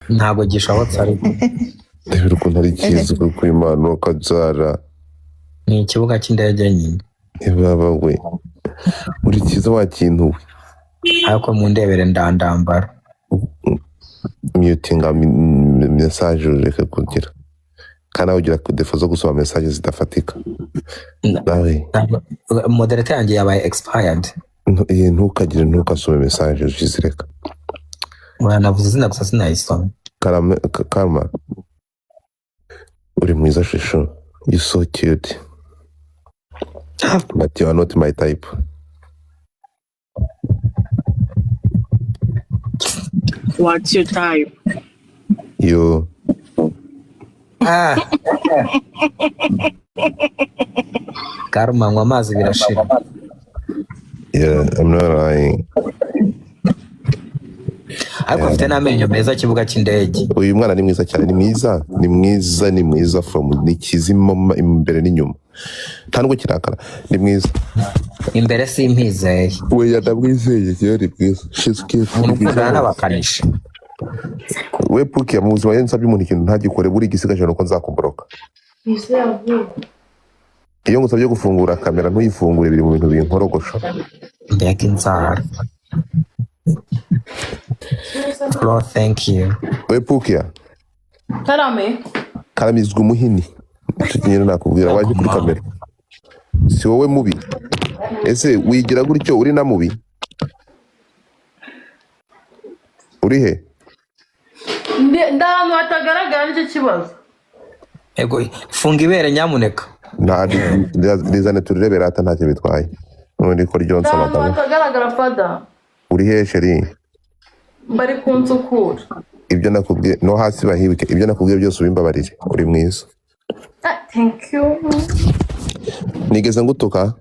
Ntabwo gishobotse ariko. Ndebera ukuntu ari cyiza kuko Imana ukabyara. Ni ikibuga cy'indege nyine. Ibaba we, uri cyiza wa kintu we. Ariko mu ndebere ndandambara. Mutinga message, ureke kugira kandi nawe ugira défaut zo gusoma message zidafatika nawe. Moderator yanjye yabaye expired. Ntukagire, ntukasome message, uzireka. Navuze izina gusa, sinayisoma. Karma, uri mwiza shusho, you so cute, but you are not my type. What's your type? You. Ah. Karma, nywa amazi birashira. Yeah, I'm not lying. Ariko afite n'amenyo meza, kibuga cy'indege. Uyu mwana ni mwiza cyane, ni mwiza, ni mwiza, ni mwiza from ni kizima imbere n'inyuma, nta nubwo kirakara, ni mwiza. Imbere simpizeye. We, ndamwizeye yewe, ni mwiza, she's cute. Umuntu Ni mwiza ukundana rwose. n'abakanishi. We Puki, mu buzima iyo nsabye umuntu ikintu ntagikore, buri igisigaje nuko nzakublocka. Iyo ngusabye gufungura kamera ntuyifungure, biri mu bintu binkorogosha. Mbega inzara! Flo, thank you. We Pukiya. Karame. Karamizwa umuhini, icyo kintu nakubwira waje kuri kamera si wowe mubi. Ese wigira gutyo uri na mubi? Uri he? Ndi ahantu hatagaragara, nicyo kibazo. Ego, funga ibere nyamuneka. Nta rizane turirebe rata, ntacyo bitwaye n'ubundi ko Ndi ryonsa ahantu abagabo. hatagaragara fada. Uri he, chérie? Bari kunsukura. Ibyo nakubwiye no hasi bahibuke, ibyo nakubwiye byose ubimbabarire, uri mwiza. Ah, thank you. Nigeze ngutuka?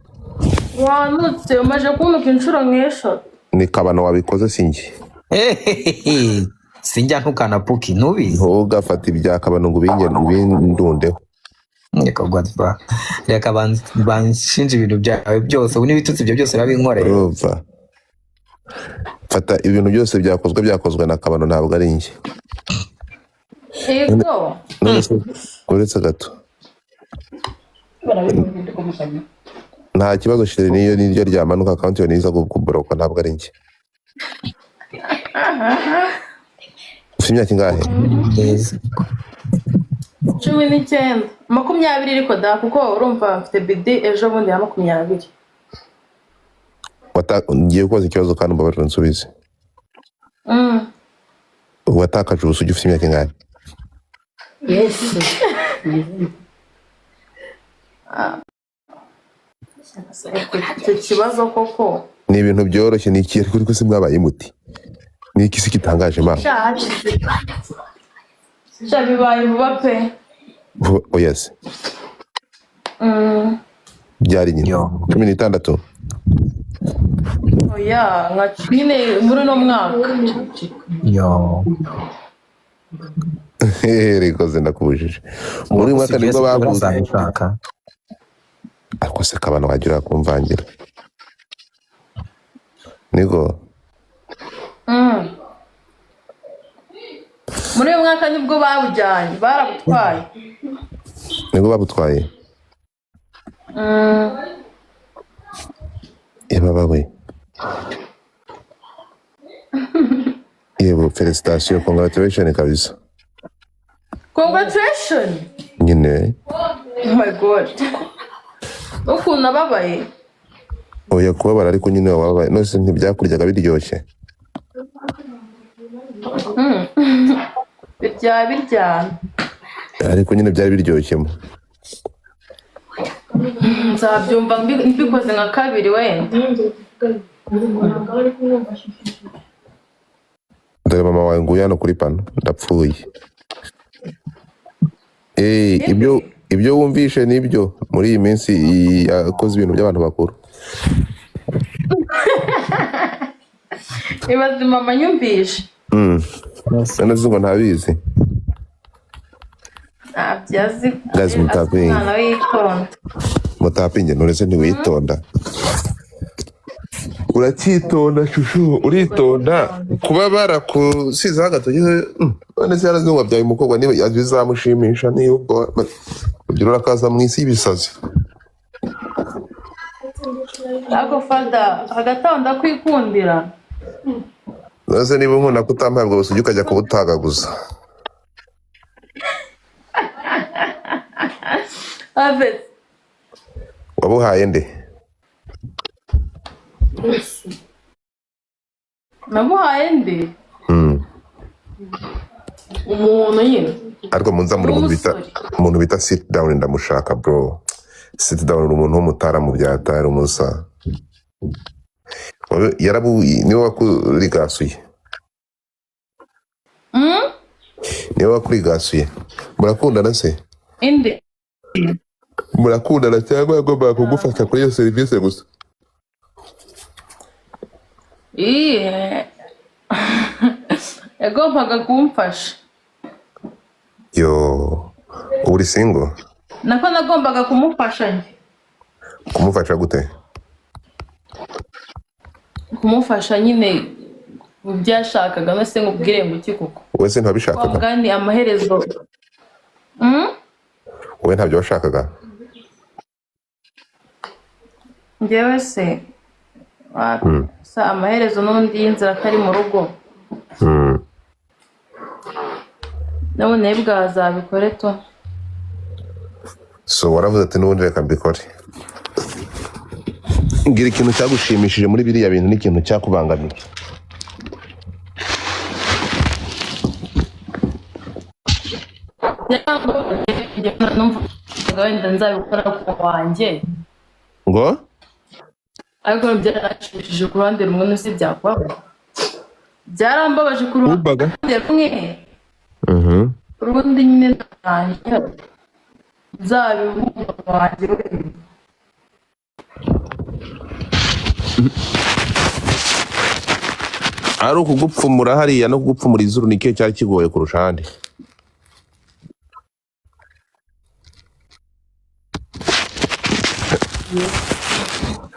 Wanutse, umaze kuntuka inshuro nk'eshatu. Ni Kabano wabikoze, si njye. Hehehe. Sinjya ntukana Puki, ntubizi. Ntugafate ibya Kabano ngo ubindundeho. Reka Godfa, reka banshinje ibintu byawe byose ubu n'ibitutsi ibyo byose urabinkoreye. Urumva, fata ibintu byose byakozwe, byakozwe na Kabano, ntabwo ari njye. Yego. None se uretse gato, nta kibazo chérie, niyo niryo ryamanuka account yawe niza kublocka, ntabwo ari njye. Ufite imyaka ingahe? Neza. 19, 20 ariko da, kuko urumva mfite bidi ejo bundi ya 20. Ngiye kubaza ikibazo kandi umbabarire unsubize. Watakaje ubusugi ufite imyaka ingahe? Yes. Ah. Icyo kibazo koko? Ni ibintu byoroshye, ni iki ariko se mwabaye muti ni iki se gitangaje ma? Sha, bibaye vuba pe. Oya se. Byari nyine Yo. 16. Oya, nka nyine muri uno mwaka. Yo. Rikoze ndakubujije, muri uyu mwaka nibwo baguze. Uzabishaka. Ariko se Kabano wagira kumvangira niko? Muri uyu mwaka nibwo babujyanye, barabutwaye. Nibwo babutwaye? Mm. Yababa we, yewe, félicitations, congratulation kabisa. Congratulation. Nyine. Oh my God, ukuntu ababaye! Oya, kubabara ariko nyine wababaye, none se ntibyakuryaga biryoshye? Birya biryana. Ariko nyine byari biryoshye. Nzabyumva mbikoze nka kabiri wenda. Dore mama wawe nguyu hano kuri pano, ndapfuye. Eh, ibyo wumvishe nibyo, muri iyi minsi yakoze ibintu by'abantu bakuru. Ibaze mama nyumvishe. None se ngo ntabizi? Ntabyo azi. Guys, Azi mutapinge. umwana we yitonda. Mutapinge, none se ntiwitonda? Uracyitonda shushu, uritonda kuba barakusizeho agatoki. None se yarazi ngo abyaye umukobwa, niba bizamushimisha, niba ubwo kugira urakaza mu isi y'ibisazi. Ariko fada, hagati aho ndakwikundira. None se niba unkunda, ko utampaye ubwo busugi ukajya kubutagaguza? Ave. Wabuhaye nde? Namuhaye ndi umuntu nyine. Ariko munzamure umuntu bita Umusore. umuntu bita Sit Down, ndamushaka bro. Sit Down ni umuntu w'umutara mu byatari umusa. Yarabu niwe wakurigasuye? Mm? Niwe wakurigasuye? Murakundana se? Inde? Murakundana cyangwa yagombaga kugufasha kuri iyo serivisi gusa? Iye. Yagombaga kumfasha. Yo, ubu uri single? Nako nagombaga kumufasha njye. Kumufasha gute? Kumufasha nyine mu byo yashakaga. None se nkubwire ngo iki koko? Wowe se Wa ntiwabishakaga? mugani amaherezo? Wowe ntabyo washakaga? Njyewe se sa amaherezo n'undi y'inzira ko ari mu rugo. None bwazabikore to. So waravuze ati n'ubundi reka mbikore. Mbwira ikintu cyagushimishije muri biriya bintu n'ikintu cyakubangamiye. Numvaga wenda nzabikora ku wanjye. Ngo? Ariko byaranshimishije ku ruhande rumwe, n'usi byakubaho byarambabaje ku ruhande Wumvaga rumwe. Urundi nyine nanjye nzabivuga wanjye wenda. Ari ukugupfumura hariya no kugupfumura izuru, ni ikihe cyari kigoye kurusha ahandi?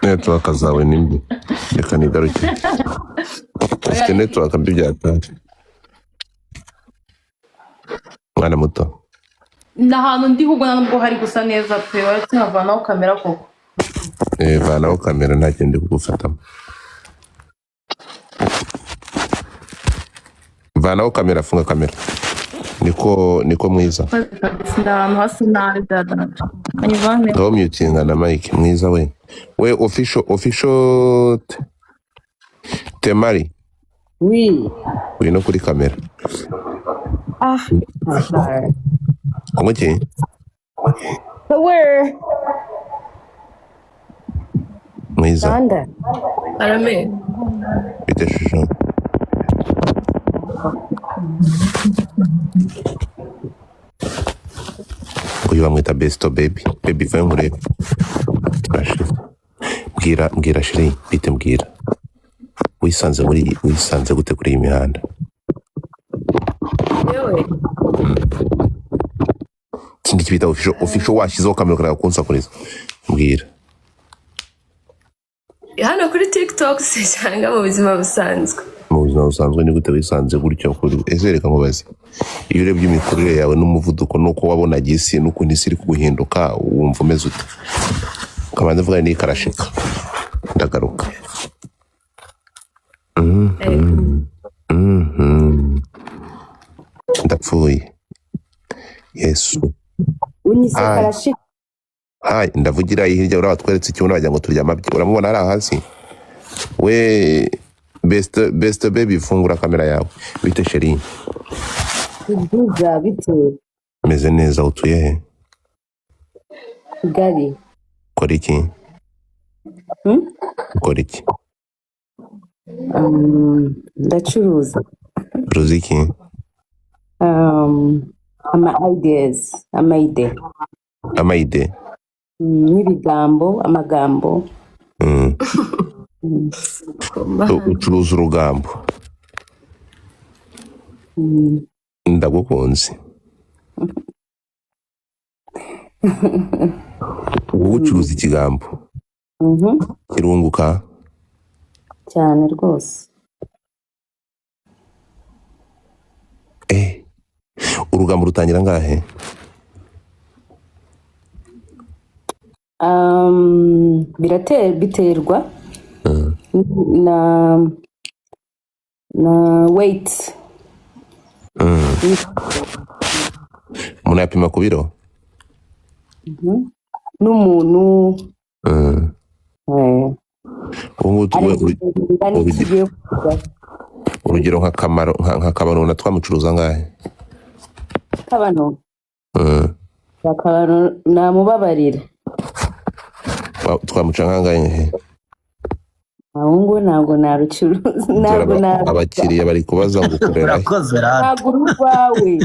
Network zawe ni mbi, reka nigaruke. Ufite network mbi byatari, mwana muto. Ni ahantu ndi ahubwo nta nubwo hari gusa neza pe. Waretse nkavanaho kamera koko? Eh, vanaho kamera, nta kintu ndi kugufatamo. Vanaho kamera, funga kamera. Niko niko mwiza. Kabisa ndi ahantu hasa nabi byadanje anyivane. Ngaho mutinga na mike mwiza we. We official official temari. Oui. Uri no kuri kamera. Ah, sorry. Ngo iki? But where? Mwiza. Rwanda. Arame. Bite shusho? Uyu bamwita Besto Baby. Baby, vayo nkurebe. Turashize. Mbwira, mbwira shiri, bite, mbwira. Wisanze muri, wisanze gute kuri iyi mihanda? Yewe. Ikindi kibita official official, washyizeho kamera ukareba kunsakuriza. Mbwira. Hano kuri TikTok se cyangwa mu buzima busanzwe? Mu buzima busanzwe, ni gute wisanze gutyo kuri ese? Reka nkubaze. Iyo urebye imikurire yawe n'umuvuduko n'uko wabonaga isi n'ukuntu isi iri kuguhinduka, wumva umeze ute? Kabanza mvuga ni karashika. Ndagaruka. Ndapfuye. Yesu. Unyise Hi. karashika. Hai, ndavugira hirya uriya watweretse ikibuno wagira ngo turya amabyi. Uramubona hariya hasi? We best best baby, fungura kamera yawe. Bite sheri? Byiza, bite? Meze neza, utuye he? Kigali. Ukora iki? Hmm? Ukora iki? Ndacuruza. Ucuruza iki? Ama ideas, ama ide. Amayide. N'ibigambo, amagambo. So, ucuruza urugambo. Ndagukunze. Wowe ucuruza ikigambo. Kirunguka? Cyane rwose. Eh, Urugambo rutangira ngahe? Biterwa na weight. Umuntu yapima ku biro? N'umuntu. Ubu ngubu Ariko ingana iki ugiye kugura. Urugero nka kamaro, nka kabano na twamucuruza angahe? Kabano. Kabano namubabarira. Twamuca nkangahe? Aho ngo ntabwo narucuruza, ntabwo Abakiriya bari kubaza ngo ukorera he? Urakoze rata. Ntabwo urwawe,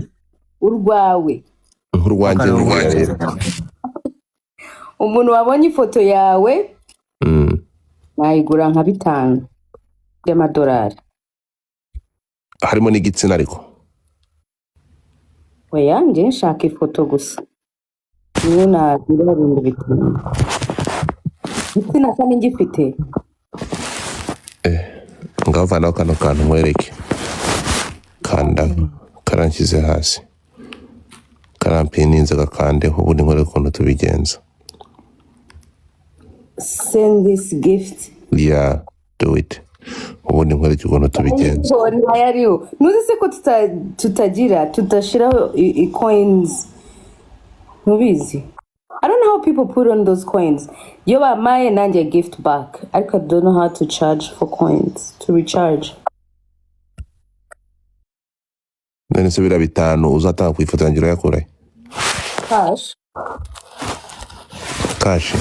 urwawe. Nk'urwanjye mbwira rero. Umuntu wabonye ifoto yawe nayigura nka 5 by'amadolari. Harimo n'igitsina ariko? Oya, njye nshaka ifoto gusa, niyo nagura 5,000. Igitsina kandi ngifite. Ngaho vanaho kano kantu nkwereke. Kanda karanshyize hasi, karampininze, gakandeho, ubundi nkwereke ukuntu tubigenza. Send this gift. Yeah, do it, ubundi nkwereke ukuntu tubigenza. Ariko ntayo ariho. Ntuzi se ko tutagira tudashiraho coins? Ntubizi? I don't know how people put on those coins. Iyo bamaye nanjye gift back, ariko I don't know how to charge for coins, to recharge. None se biriya 5 uzatanga ku ifoto yanjye urayakurahe? Cash. Cash?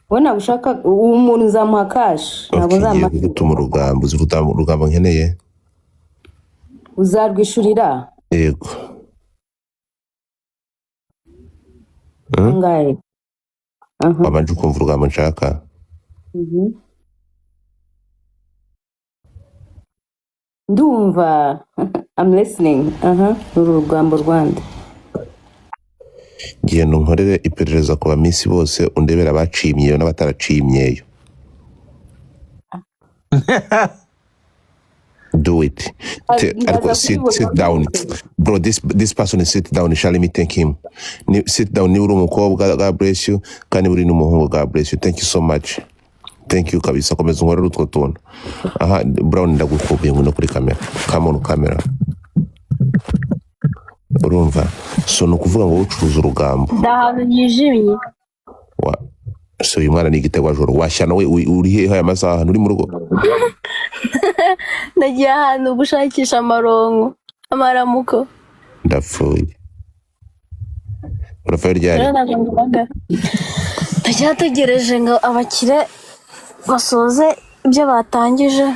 Wowe ntabwo ushaka umuntu nzamuha cash, ntabwo Okay, ngiye nzamuha. kugutuma urugambo. Uzi gutanga urugambo nkeneye? Uzarwishurira? Yego. Angahe? Aha. Wabanje ukumva urugambo nshaka. Ndumva, I'm listening. Aha, uru rugambo rwanda. Genda unkorere iperereza ku bamisi bose, undebera abaciye imyeyo n'abataraciye imyeyo. Do it. Ariko Ndaza sit, kubibona. sit down bro, this person is sit down. Shall me thank him. Sit down. Niba uri umukobwa, God bless you, kandi niba uri n'umuhungu, God bless you. Thank you so much, thank you kabisa. Komeza unkorere utwo tuntu. Aha Brown, ndagukubiye, ngwino kuri kamera, come on camera. Urumva, so ni ukuvuga ngo ucuruza urugambo. Ndi ahantu hijimye. Wa so uyu mwana ni igitego joro washyana we. Uri hehe aya masaha? Nturi mu rugo? Nagiye ahantu gushakisha amaronko, amaramuko. Ndapfuye. Urapfuye ryari? Rero ntabwo mvuga, tujya ngo abakire basoze ibyo batangije.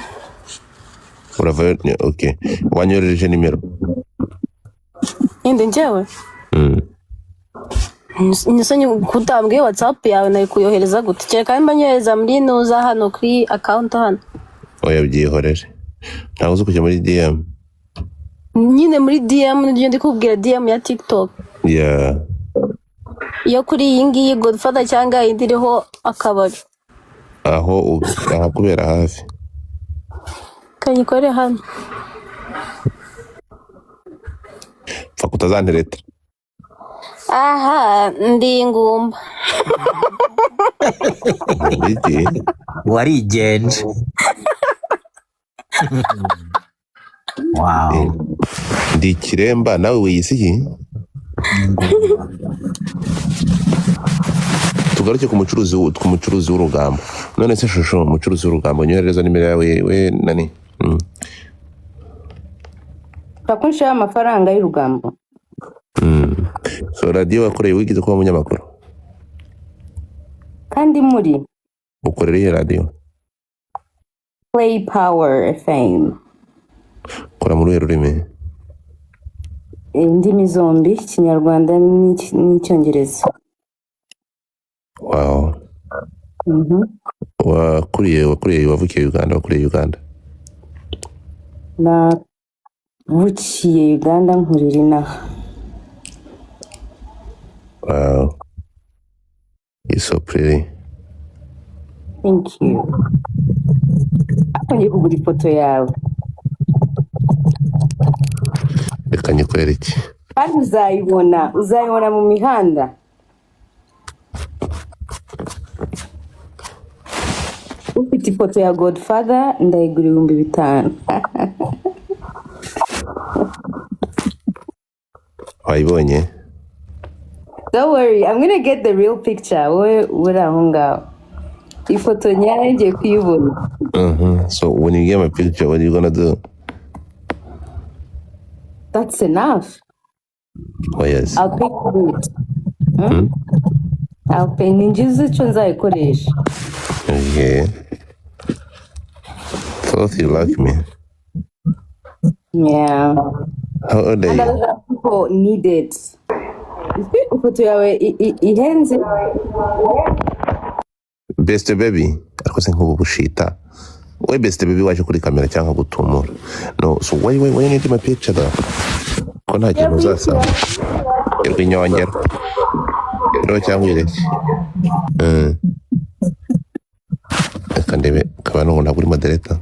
Uravayo okay, wanyoherereje nimero? Yindi njyewe. Nisonye kutambwiye WhatsApp yawe, nari kuyohereza gute? Kereka nimba nyohereza muri nuza hano kuri account hano. Oya, byihorere, ntabwo uzi kujya muri DM. Nyine muri DM nibyo ndi kubwira, DM ya TikTok. Yeah. Iyo kuri iyi ngiyi Godfather cyangwa indi iriho akabari. Aho ahakubera hafi. Kayikore hano. Pfa kutazantereta. Aha ndi ingumba. Iki? Warigenje, wow. Ndi ikiremba nawe wiyise iki? Ingumba. Tugaruke ku mucuruzi w'urugambo. None se shusho, umucuruzi w'urugambo, nyoherereza nimero yawe we nani. Ushaka ko nshiraho amafaranga y'urugambo? So radiyo wakoreye, wigeze kuba umunyamakuru? Kandi muri Ukorera iyihe radiyo? Play Power FM. Ukora muri uruhe rurimi? Indimi zombi, Ikinyarwanda n'Icyongereza. Wow. Wakuriye, wavukiye Uganda, wakuriye Uganda? Navukiye Uganda, nkurira inaha. Wow, you so pretty. Thank you. Ariko ngiye kugura ifoto yawe. Reka. Reka nyikwereke. Kandi uzayibona, uzayibona mu mihanda. Ufite ifoto ya Godfather ndayigura 5000. Wayibonye? Don't worry, I'm gonna get the real picture. Wowe uri aho ngaho, ifoto nyayo ngiye kuyibona. So when you get my picture, what are you gonna do? That's enough. Oh yes. I'll pay for it. I'll pay. Ninjiza icyo nzayikoresha. Okay. Thought you like me. Yeah. How old are And you? other people need it. Ifoto yawe ihenze. Best baby. Ariko se nk'ubu bushita. We best baby waje kuri kamera cyangwa gutumura. No, so why you need my picture though? Ko nta kintu uzasaba. Rwinyongera. Rero cyangwa ireke. Reka ndebe kaba nubwo ntabwo uri moderator.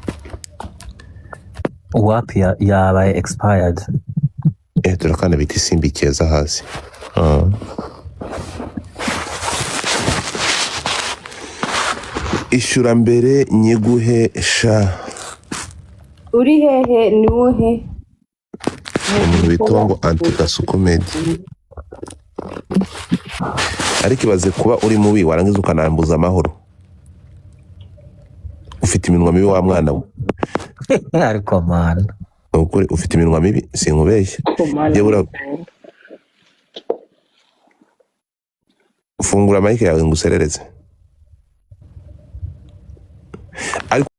Wapi, yabaye expired. Eh, turakana bita isimbi keza hasi. Ah. Ishyura mbere nyiguhe sha. Uri hehe? Ni wohe? Umuntu bita ngo anti comedy. Ariko ibaze kuba uri mubi warangiza ukanambuza amahoro. Ufite iminwa mibi wa mwana we. Ariko mana. Ni ukuri ufite iminwa mibi, sinkubeshya. Yewe fungura mic yawe nguserereze. Ariko